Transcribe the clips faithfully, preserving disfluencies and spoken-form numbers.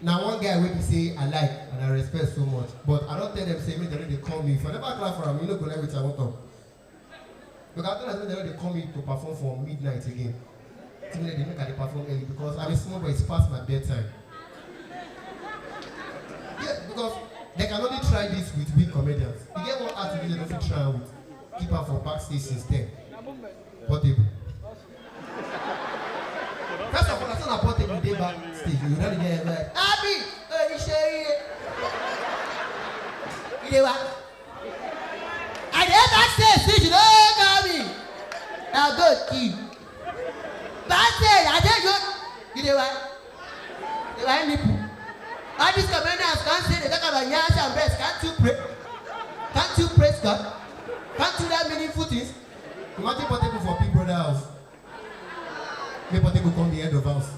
Now one guy wey be say I like and I respect so much, but I don't tell them say make dem no dey call me. If I never clap for am, you no go like wetin I wan talk. Because I tell them say dem no dey call me to perform for midnight again. Tell me dem make I dey perform early because I'm a small boy, it's past my bedtime. Yeah, because they can only try this with weak comedians. You get one act wey dem no fit try am with, keep am for backstage since ten. Portable. First of all, I saw na Portable dey backstage. You don get like, "Abi, oníṣẹ́ ire." You dey wa? I dey backstage since you no call me. Na go kill. Backstage, I dey go. You dey wa? Dey wa nipple. All these comedians can't say they talk about nyash and breast. Can't you pray? Can't you praise God? Can't you do that meaningful things? Imagine Portable for Big Brother house. Make Portable come the head of house.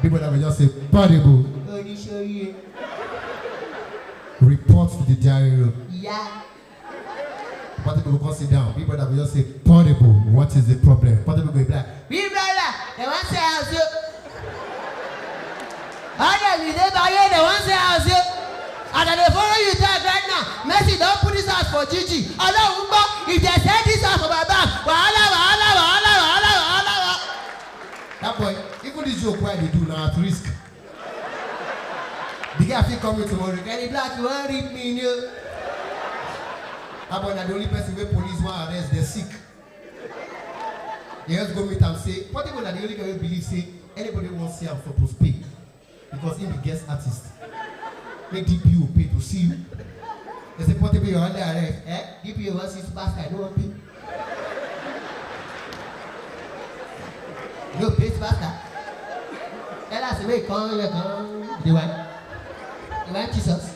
Big Brother will just say, "Portable, oníṣẹ́ ire." Report to the diary room. Yeah. Portable will come sit down. Big Brother will just say, "Portable, what is the problem?" Portable go be like, "Big Brother, they wan say house o." All dem you dey buy, they wan say house o. As I dey follow you talk right now, Mercy don put this house for G G. Ọlọ́run gbọ́, if they sell this house for my back, wahala, wahala, wahala, wahala, wahala, wahala. That boy, even this joke wey I dey do na at risk. The guy fit call me tomorrow. "Kenny Black, you wan rip me, you know?" That boy na the only person wey police wan arrest, dey sick. They just go meet am say, Portable na the only guy wey believe say anybody wan see am suppose pay because he be guest artist. Make D P O pay to see you. They say, "Portable, you're under arrest." Eh? D P O wan see superstar, no wan pay. No pay superstar. Tell us make come here, come. They want, they want Jesus.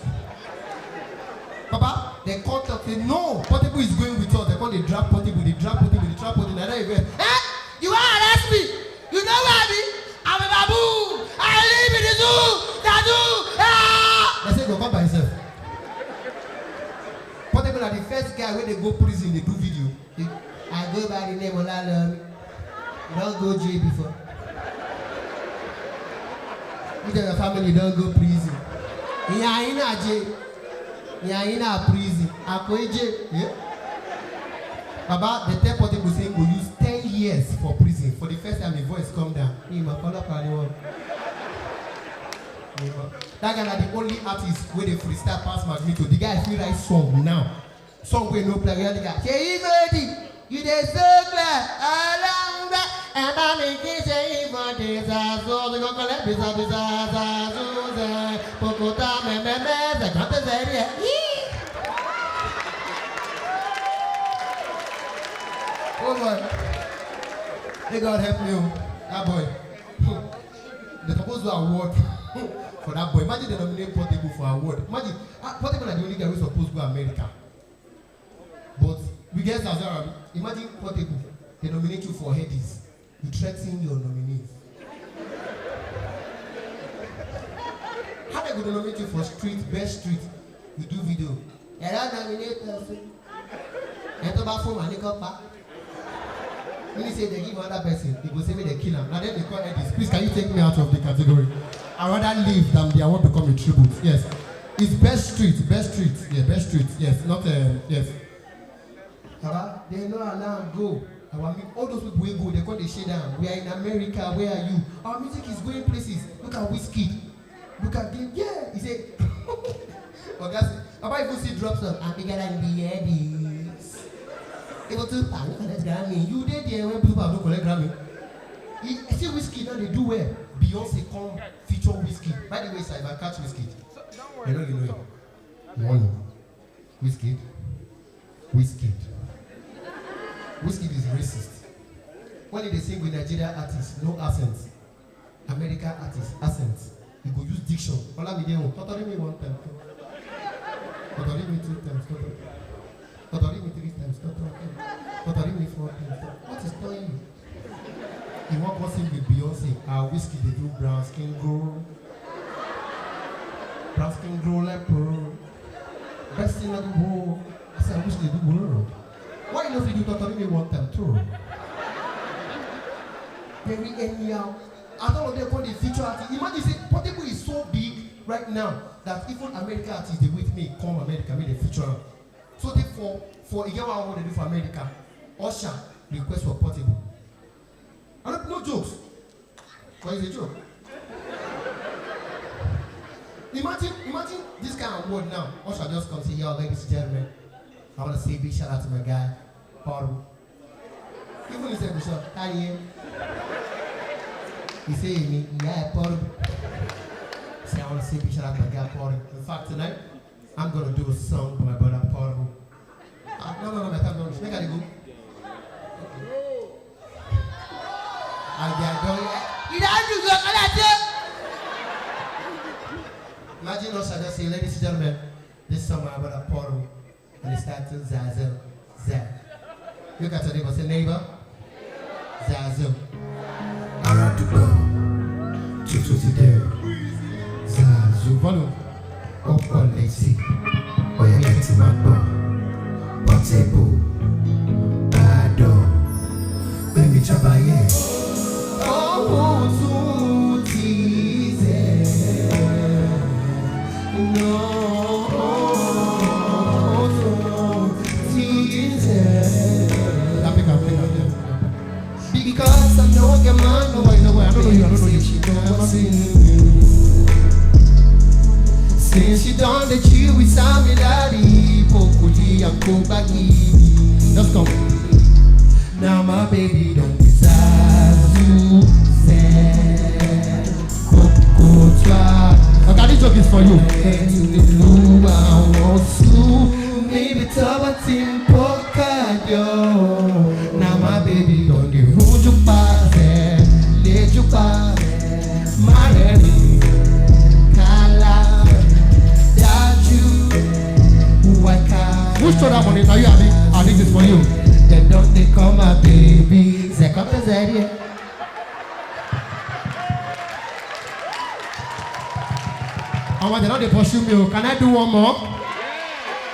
Papa, they come talk say, "No, Portable is going with us." They come dey drag Portable, dey drag Portable, dey drag Portable. Na that event. Eh? You wan arrest me? You know where I be? I'm a baboon. I live in the zoo. The zoo. Ah! They say, "Go come by himself." Portable na the first guy wey dey go prison dey do video. He, I go by the name Olalami. You don go jail before? Which of your family don go prison? Ìyá yín náà jail. Ìyá yín náà prison. Àkóyí jail. Yeah? Baba, the tell Portable say he go use ten years for prison. For the first time, the voice come down. Ìmọ̀ ọlọ́pàá ni wọ́n. That guy na the only artist wey dey freestyle pass Magneto. The guy fit write song now. Song wey no play, where the guy, "Ṣèyí Medi, you dey so clear, Ọlọ́run gbà, ẹ bá mi kí Ṣèyí for this house, so we go collect this house, this house, house, eh, Pokota, me, me, me, ṣe kàn tẹ̀sẹ̀ rí ẹ." Yee! Oh boy. May God help me o. That boy. Hmm. They suppose do award for that boy. Imagine they nominate Portable for award. Imagine, ah, Portable na the only guy wey suppose go America. But we get Zazara. Imagine Portable, they nominate you for Headies. You threaten your nominees. How they go nominate you for street, best street? You do video. They don nominate us. Ẹ tó bá fún wa ní kọ́pá. When you say they give another person, they go say make they kill am. Na dem dey call Headies. Please, can you take me out of the category? I rather leave than the award become a tribute. Yes. It's best street, best street. Yeah, best street. Yes, not, um, yes. Baba, they no allow am go. Our mu-, all those people wey go, they come dey shake down. "We are in America, where are you? Our music is going places. Look at Wizkid. Look at Game." Yeah, he say, Oga say, Baba even still drop some. "I'm bigger than the Headies." Even two pound, let's Grammy. You dey there when two pound no collect Grammy. He, see Wizkid now, they do well. Beyonce come feature Wizkid. By the way, sir, if I catch Wizkid, you know, you know him. You want him? Wizkid. Wizkid. Wizkid is racist. When they sing with Nigerian artists, no accent. American artists, accent. You go use diction. Olamide own. Totori me one time. Totori me two times. Totori, totori me three times. Totori, totori me four times. What is storing you? You wan come sing with Beyonce? Ah, Wizkid dey do brown skin girl. Brown skin girl like pearl. Best thing in the world. I say, I wish they do world. Why you no fit do Totori me one time too? Very anyhow. As all of them come dey feature artist. Imagine say, Portable Right now that even America artists dey wait me come America make dem feature am. So tey for for e get one award dem do for America, Usher request for Portable. I no no jokes, but it's a joke. Imagine imagine this kind of award now. Usher just come say, "Yo, ladies and gentlemen, I wanna say big shout out to my guy, Portable." Even he sef go shout, "Carry him." He say, "Emi, yeah, Portable." Say, "I wanna say big shout out to my guy, Portable. In fact, tonight, I'm gonna do a song for my brother, Portable." Ah, no, no, no, my time don reach. Make I dey go. I get done. You don't do good, I like you. Imagine us, I just say, "Ladies and gentlemen, this is my brother, Portable." And it starts to Zazu, Za. Look at your neighbor, say, "Neighbor, Zazu." Ara àdúgbò tuntun ti dé o. Zazu volume ó pọ̀ létí, ó yẹ kẹ́ ti máa gbọ́. Portable, Ìbàdàn, gbẹ̀mí jábáyé. Ohun tún ti dé. No, no, ti dé. Pick up, pick up, pick up. Because I know a man, no, I know, I know you, I know you. Say she don't want to. Since she done the chill with Sammy Daddy, Pokuli and Kobaki. Just come. Now my baby don't deserve to say. Coco try. Okay, this joke is for you. Maybe Tabatin Pocadio. Now my baby don't do who you pass, let you pass. My baby, Kala, that you, who I can. Who stole that money? Now you have it. I think it's for you. They don't they call my baby. They come to Zaria. Omo, they don dey pursue me o. Can I do one more?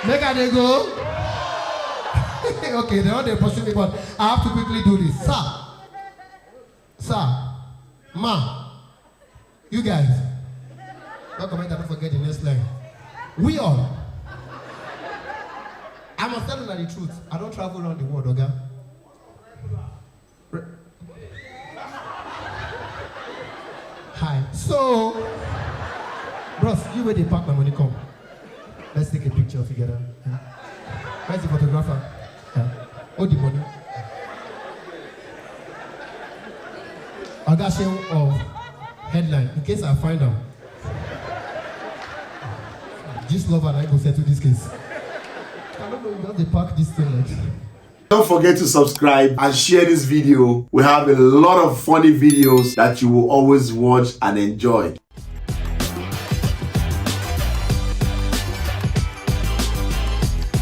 Make I dey go. Okay, they don dey pursue me, but I have to quickly do this. Sir, sir, ma, you guys, don't comment and don't forget the next line. We all. I must tell you the truth. I don't travel around the world, okay? Hi. So, bros, you where they pack my money come. Let's take a picture together. Yeah. Where's the photographer? Yeah. Hold the money. Oga Seun of headline, in case I find out. This lover, I go settle this case. I don't know, you have to pack this thing like. Don't forget to subscribe and share this video. We have a lot of funny videos that you will always watch and enjoy.